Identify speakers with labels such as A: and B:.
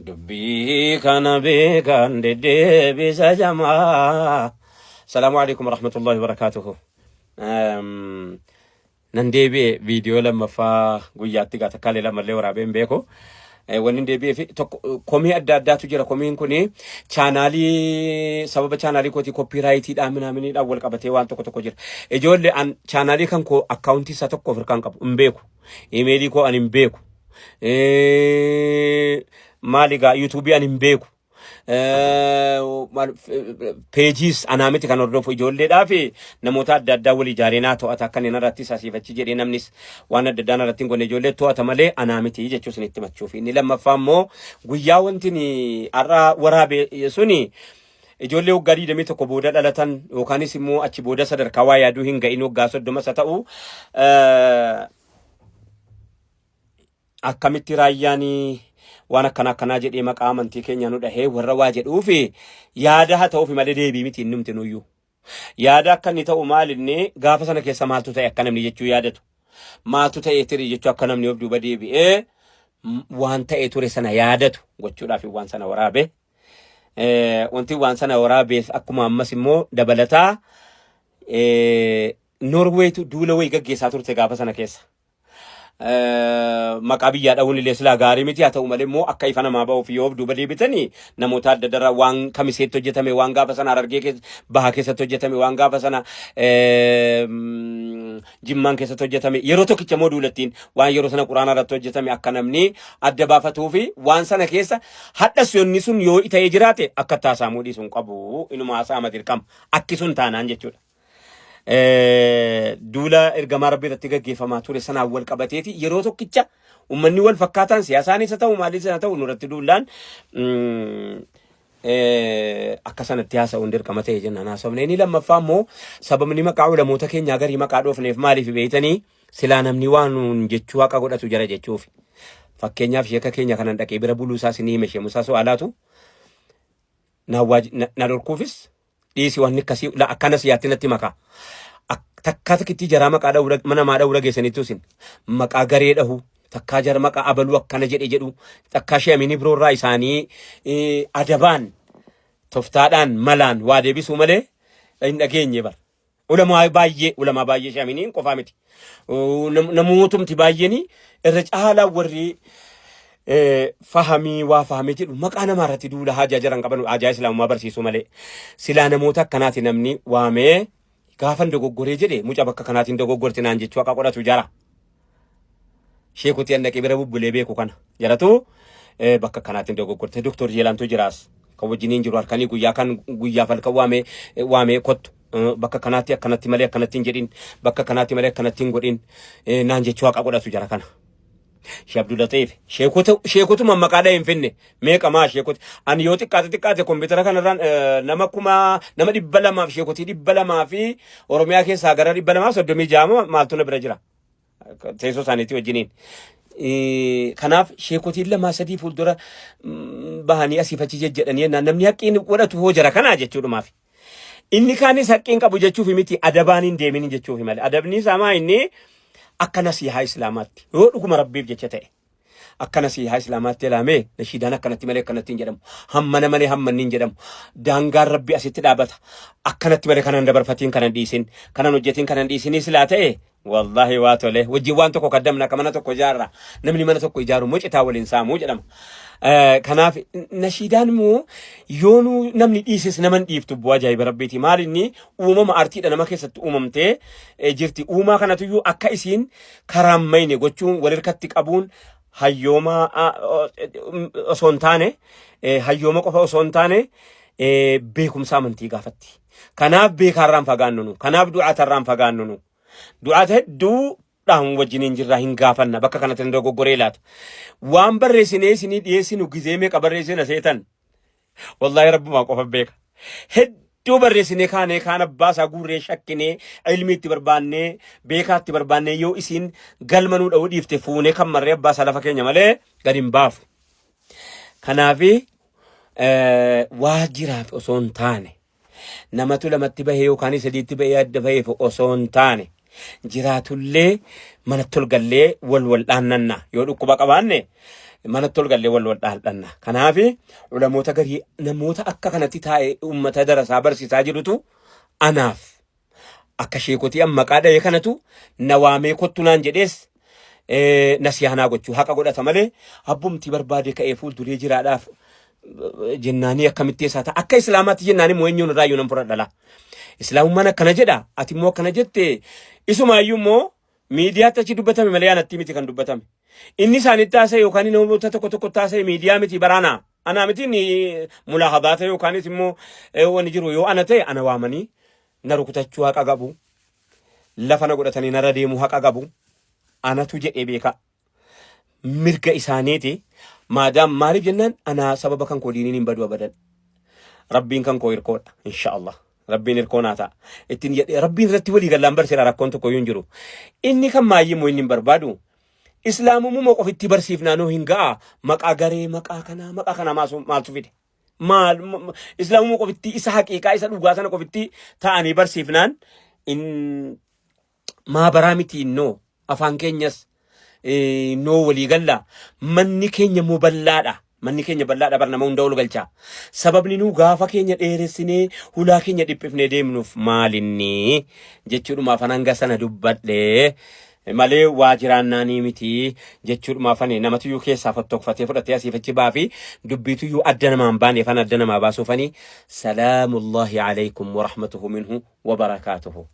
A: Dubbii kana beekan deddeebisa jamaa. Salaamu alaikum warahmatullahi wabarakaatuhu. Nan deebi'e viidiyoo lammaffaa guyyaatti gaa takkaalee lamallee waraabee hin beeku. Wanni hin deebi'ee fi tokko komii adda addaatu jira. Komiin kun chaanaalii sababa chaanaalii kootii koppiraayitiidhaan minaaminiidhaan wal qabatee waan tokko tokko jira. Ijoollee an chaanaalii kan koo akkaawuntii isaa tokko of hirkaan qabu hin beeku. Imeelii koo an hin beeku. Maali gaa yuutuubii an hin beeku. Peejiis anaa miti kan hordofu ijoolleedhaa fi namoota adda addaa wal ijaaree naa to'ata akka inni narrattis asiif achi jedhee namnis waan adda addaa narratti hin godhne ijoollee to'ata malee anaa miti jechuu isinitti himachuuf. Inni lammaffaa immoo guyyaa wanti har'a waraabe suni ijoollee waggaa 21 booda dhalatan yookaanis immoo achi booda sadarkaa waa yaaduu hin ga'in waggaa 30 isa ta'u akkamitti raayyaan waan akkana akkanaa jedhee maqaa amantii keenya nu dhahee warra waa jedhuufi yaada haa ta'uufi malee deebii miti innumti nuyyuu. Yaada akka inni ta'u maal inni gaafa sana keessa maaltu ta'e akka namni jechuu yaadatu. Maaltu ta'ee ture jechuu akka namni of duuba deebi'ee waan ta'ee ture sana yaadatu gochuudhaaf waan sana waraabe. Wanti waan sana waraabeef akkuma ammas immoo dabalataa Noorweetu duula wayii gaggeessaa turte gaafa sana keessa. Maqaa biyyaa dha'uun illee silaa gaarii miti haa ta'u malee immoo akka ifa namaa ba'uuf yoo of duuba deebitanii namoota adda addaa waan kamiseetti hojjetame waan gaafa sana harargee bahaa keessatti hojjetame waan gaafa sana jimmaan keessatti hojjetame yeroo tokkicha immoo duulattiin waan yeroo sana quraana irratti hojjetame akka namni adda baafatuu fi waan sana keessa hadhas yoonni sun yoo ta'ee jiraate akka taasaamuu dhiisuun qabu inuma haasa'ama dirqama akki sun taanaan jechuudha. Duula ergamaa rabbii irratti gaggeeffamaa ture sanaan wal qabateeti yeroo tokkicha uummanni wal fakkaataan siyaasaanis haa ta'u maaliis haa ta'u nurratti duullaan akka sanatti haasa'uun dirqama ta'e jennaan haasofne. Inni lammaffaa immoo sababni maqaa ulamoota keenyaa garii maqaa dhoofneef maaliif beeytanii silaa namni waan nuun jechuu haqa godhatu jara jechuuf. Fakkeenyaaf sheeka keenya kanan dhaqee bira buluu isaa isinii hime shee Musaa Su'aalaatu na dhorkuufis dhiisi wanni akkasii la akkanas yaatti natti makaa. Takkaa takkittii jaraa maqaa dhahuu mana namaa dhahuu dhageessaniitu isin maqaa garee dhahuu takkaa jara maqaa abaluu akkana jedhe jedhu takkaa shee amiinii biroorraa isaanii adabaan toftaadhaan malaan waa deebisuu malee hin dhageenye bara. Ulamaa baay'ee ulamaa baay'ee shee aminiin qofaa miti. Namootumti baay'een irra caalaa warri fahamii waa fahamee jedhu maqaa namaa irratti duula haajaa jiran qaban haajaa islaamummaa barsiisuu malee. Silaa namoota akkanaati namni waamee gaafan dogoggoree jedhe muca bakka kanaatiin dogoggorte naan jechuu akka godhatu jara. Sheekuti an dhaqee bira bubbulee beeku kana. Jaratu bakka kanaatiin dogoggorte. Doktor Jeelaantu jiraas. Kan wajjiniin jiru halkanii guyyaa kan guyyaaf halkan waamee waamee kottu. Bakka kanaatti akkanatti malee akkanatti hin jedhin. Bakka kanaatti malee akkanatti hin godhin. Naan jechuu haqa godhatu jara kana. Shee Abdul Laxiif sheekota sheekotuma maqaa dhahee hin finne meeqa maa sheekota ani yoo xiqqaate xiqqaate kompiitara kanarraan nama kuma nama 200f sheekotii 200 fi Oromiyaa keessaa gara 236 maaltu na bira jira. Teessoo isaaniitii wajjiniin. Kanaaf sheekotiin lamaa sadii fuuldura bahanii asiif achi jejjedhanii jennaan namni haqqiin godhatu hoo jara kanaa jechuudhumaaf. Inni kaanis haqqiin qabu jechuuf miti adabaan hin deemin jechuuf malee. Adabni isaa maa inni akka nasiihaa islaamaatti yoo dhuguma rabbiif jecha ta'e. Akka nasiihaa islaamaatti ilaamee nashiidaan akkanatti malee akkanatti hin jedhamu. Hammana malee hammanni hin jedhamu. Daangaan rabbi asitti dhaabata. Akkanatti malee kanan dabarfatiin kanan dhiisin. Kanan hojjetiin kanan dhiisinii silaa ta'e wallaahi waa tole. Wajjin waan tokko kaddamna akka mana tokko ijaarra. Namni mana tokko ijaaru immoo citaa waliin saamuu jedhama. Kanaaf nashiidaan immoo yoonuu namni dhiises nama hin dhiiftu bu'aa ajaa'iba rabbiiti. Maal inni uumama artiidha nama keessatti uumamtee jirti. Uumaa kanatuyyuu akka isiin karaan mayne gochuun wal hirkatti qabuun hayyooma osoo hin taane hayyooma qofa osoo hin taane beekumsa amantii gaafatti. Kanaaf beekaarraan fagaannu nu. Kanaaf du'aatarraan fagaannu nu. Du'aata hedduu dhaan wajjiniin jirraa hin gaafanna bakka kanatti hin dogoggoree laata. Waan barreessinee isinii dhiyeessinu gizee meeqa barreessina seetan. Wallaahi rabbumaa qofa beeka. Hedduu barreessinee kaanee kaan abbaa isaa guurree shakkinee ilmii itti barbaannee beekaa itti barbaannee yoo isiin galma nuu dha'uu dhiifte fuunee kan marree abbaa isaa lafa keenya malee gad hin baafu. Kanaafi waa jiraaf osoo hin taane namatu lamatti bahee yookaan sadiitti bahee adda baheef osoo hin taane jiraatullee manatti ol gallee wal wal dhaannanna yoo dhukkuba qabaanne Manatti ol gallee wal wal dhaaldhanna. Kanaaf ulamoota garii namoota akka kanatti taa'ee uummata darasaa barsiisaa jirutu anaaf akka sheekotii an maqaa dha'ee kanatu na waamee kottu naan jedhees nasihaa gochuu haqa godhata malee abbumti barbaade ka'ee fuulduree jiraadhaaf jennaanii akkamitti isaa ta'a akka islaamaatti jennaanii immoo eenyuun irraa iyyuu nan fudhadha laa. Islaamummaan akkana jedha ati immoo akkana jette isumaayyuu immoo miidiyaatti achi dubbatame malee anatti miti kan dubbatame. Inni isaanitti haasa'e yookaan namoota tokko tokkotti haasa'e miidiyaa miti baraana. Anaa miti inni mulaahadaa ta'e yookaanis immoo wanni jiru yoo ana ta'e ana waamanii na rukutachuu haqa qabu. Lafa na godhatanii narra deemuu haqa qabu. Anatu jedhee beeka. Mirga isaaniiti. Maadaam maaliif jennaan anaa sababa kan koo diiniin hin badu abadan. Rabbiin kan koo hirkoodha insha Allah. Rabbiin hirkoo naa ta'a. Ittiin jedhee Rabbiin irratti walii gallaan barseera rakkoon tokko iyyuu hin jiru. Inni kan maayyii immoo inni hin barbaadu. Islaamummaa qofitti barsiifnaa nuu hin ga'a. Maqaa garee maqaa kanaa maqaa kanaa maaltu fide? Maal islaamummaa qofitti isa haqiiqaa isa dhugaa sana qofitti ta'anii barsiifnaan in maa baraa miti innoo afaan keenyas noo walii galla manni keenya immoo bal'aadha manni keenya bal'aadha bar nama hunda ol galcha sababni nuu gaafa keenya dheeressinee hulaa keenya dhiphifnee deemnuuf maalinni jechuudhumaaf an hanga sana dubbadhe malee waa jiraannaanii miti jechuudhumaaf ani namatuyyuu keessaa fottokfatee fudhatee asiif achi baafi dubbiituyyuu adda namaan baane afaan adda namaa baasuufani salaamullahi alaykum warahmatuhu minhu wabarakaatuhu.